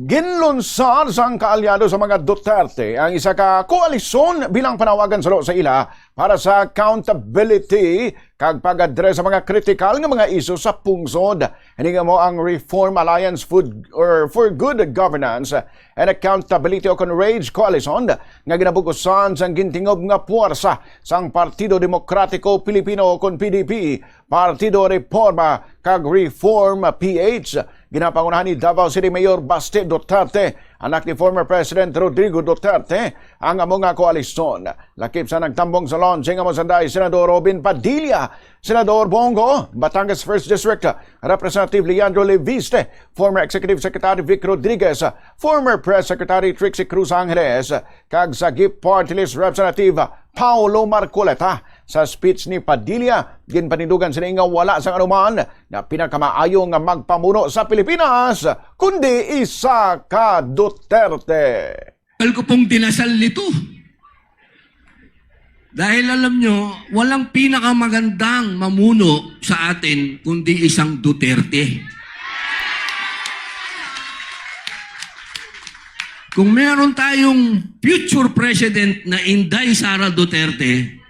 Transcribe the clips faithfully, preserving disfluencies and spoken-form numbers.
Ginlunsad sang kaalyado sa mga Duterte ang isa ka koalisyon bilang panawagan suno sa ila para sa accountability kag pag-address sa mga kritikal nga mga isyu sa pungsod. Ini nga mao ang Reform Alliance Food, or For Good Governance and Accountability o kon RAGE Coalition nga ginabukusan sang gintingob nga puwersa sang Partido Demokratiko Pilipino o kon P D P, Partido Reforma kag Reform P H. Ginapangunahan ni Davao City Mayor Baste Duterte, anak ni former President Rodrigo Duterte, ang amo nga koalisyon. Lakip sa nagtambong sa launching amo sanday Senador Robin Padilla, Senador Bong Go, Batangas First District Representative Leandro Leviste, former Executive Secretary Vic Rodriguez, former Press Secretary Trixie Cruz Angeles, kag sa G I P Party List Representative Paulo Marcoleta. Sa speech ni Padilla, ginpanindugan sini nga wala sang anuman nga pinakamaayo nga magpamuno sa Pilipinas, kundi isa ka Duterte. Mahal ko pong dinasal nito. Dahil alam nyo, walang pinakamagandang mamuno sa atin kundi isang Duterte. Kung meron tayong future president na Inday Sara Duterte,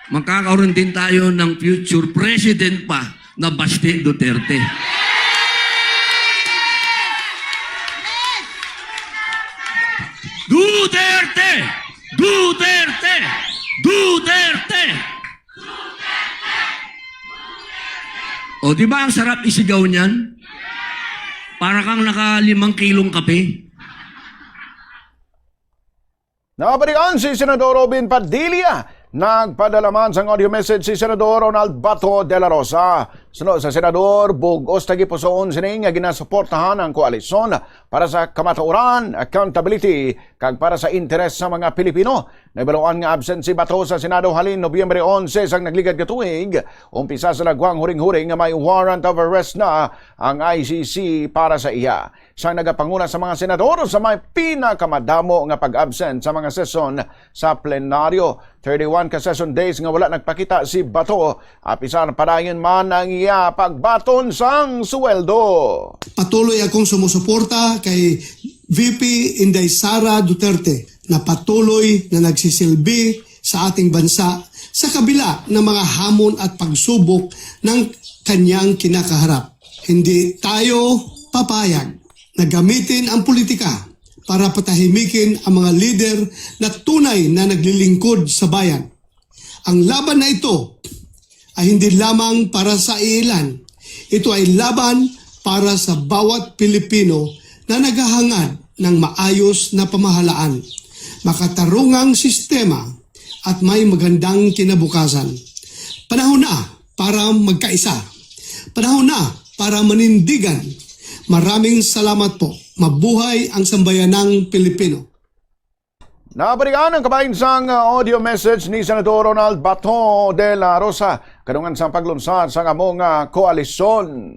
magkakaroon din tayo ng future president pa na Baste Duterte. Duterte! Duterte! Duterte! O, di ba ang sarap isigaw niyan? Para kang nakalimang kilong kape. Nabalikan si Senador Robin Padilla. Nagpadala man sang audio message si Senador Ronald Bato de la Rosa. Suno sa Senador, bug-os tagipusoon sini nga ginasuportahan ang koalisyon para sa kamatuoran, accountability, kag para sa interes sa mga Pilipino. Nahibaluan nga absent si Bato sa Senado halin Nobyembre onse sang nagligad nga tuig, umpisa sa lagwang huring-huring nga may warrant of arrest na ang I C C para sa iya. Siya nagapanguna sa mga senador sa may pinakamadamo nga pag-absent sa mga sesyon sa plenaryo. Thirty-one ka session days nga wala nagpakita si Bato, apisar padayon man ang iya pagbaton sang suweldo. Patuloy akong sumusuporta kay V P Inday Sara Duterte na patuloy na nagsisilbi sa ating bansa sa kabila ng mga hamon at pagsubok ng kanyang kinakaharap. Hindi tayo papayag na gamitin ang politika para patahimikin ang mga lider na tunay na naglilingkod sa bayan. Ang laban na ito ay hindi lamang para sa iilan. Ito ay laban para sa bawat Pilipino na naghahangad ng maayos na pamahalaan, makatarungang sistema, at may magandang kinabukasan. Panahon na para magkaisa. Panahon na para manindigan. Maraming salamat po. Mabuhay ang sambayanang Pilipino. Nabalikan ang kabahin sang audio message ni Senador Ronald Bato de la Rosa, kadungan sang paglunsad sang amo nga koalisyon.